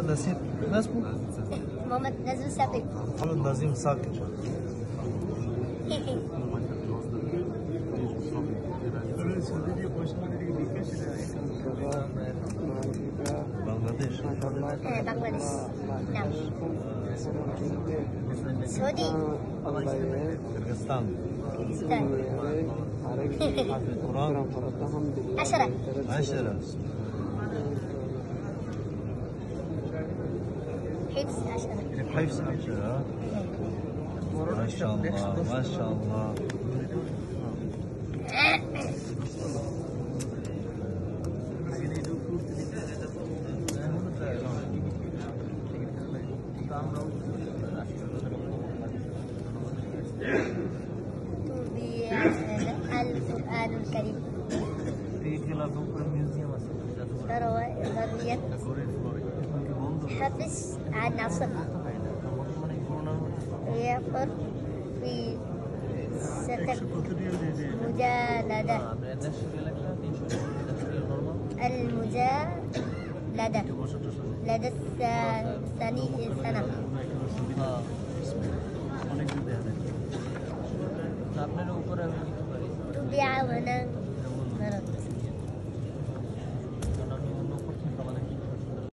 محمد نسيم، ما اسمه؟ محمد نازم ساقي. محمد نظيم ساقي. بنغلاديش. بنغلاديش، نعم. سعودي. قرغيزستان. كيرغيزستان. حافظ القرآن؟ 10. 10. حفظ 10. حفظ 10. ما شاء الله ما شاء الله. طبع القرآن الكريم. ضرورية حفظ عن عصر يقر في ستة مجالدة المجالدة لدى الثاني سنة. طبع